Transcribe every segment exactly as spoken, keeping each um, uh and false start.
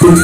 Adik,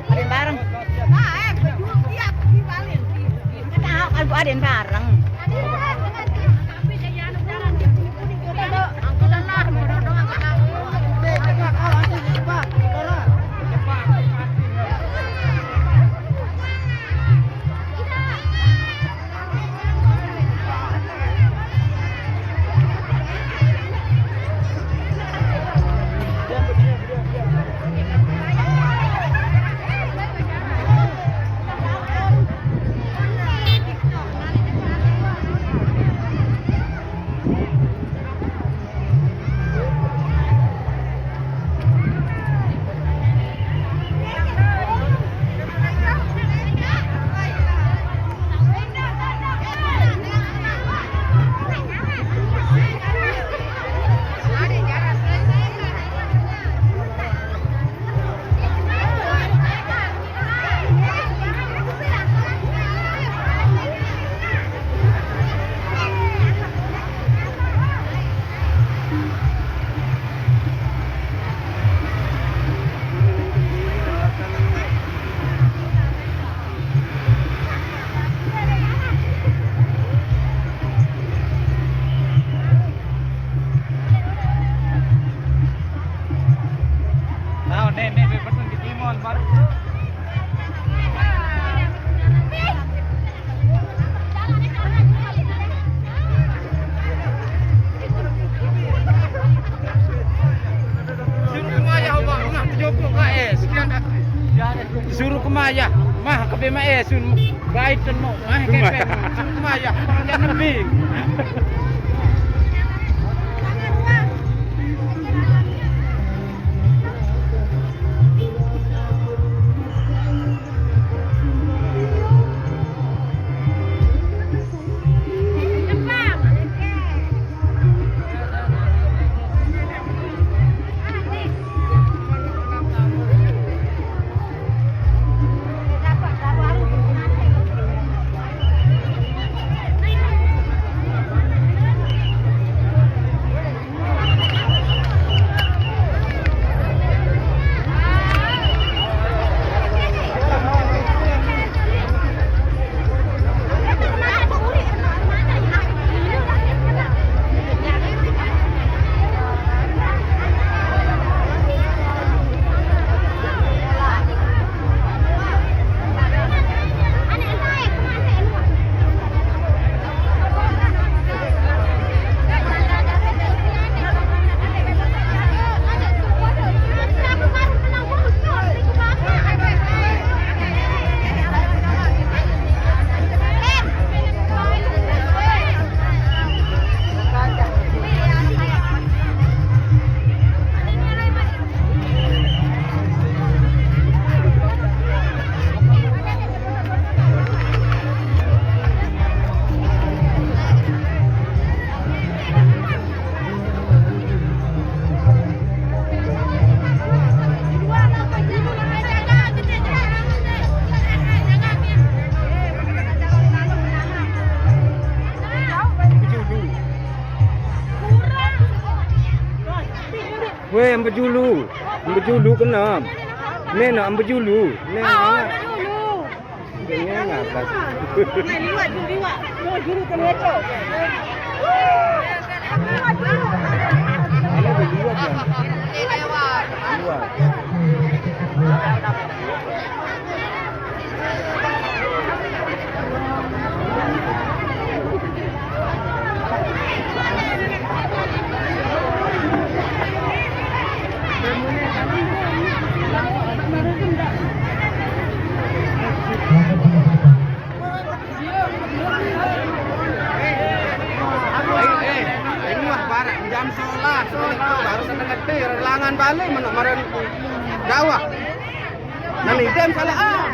adik bareng. Tahu kalau adik bareng. Tahu, nek, nek, be pesen ke Timon, baru. Suruh kemaya, Abang. Nah, tujuh puluh K S. Sekian dah. Suruh kemaya. Mah, ke B M S, sun. Baik, dan mau. Mah, ke B M S. Suruh kemaya. Jangan lebih. Weh, ambe julu. Ambe julu kena. Mena ambe julu. Mena. Kena atas. Liwat tu, liwat. Mau julu kena tu. Liwat julu. Liwat. Jam sebelas, baru setengah ti, langan balik menuk maren dakwah. Nang idem salah ah.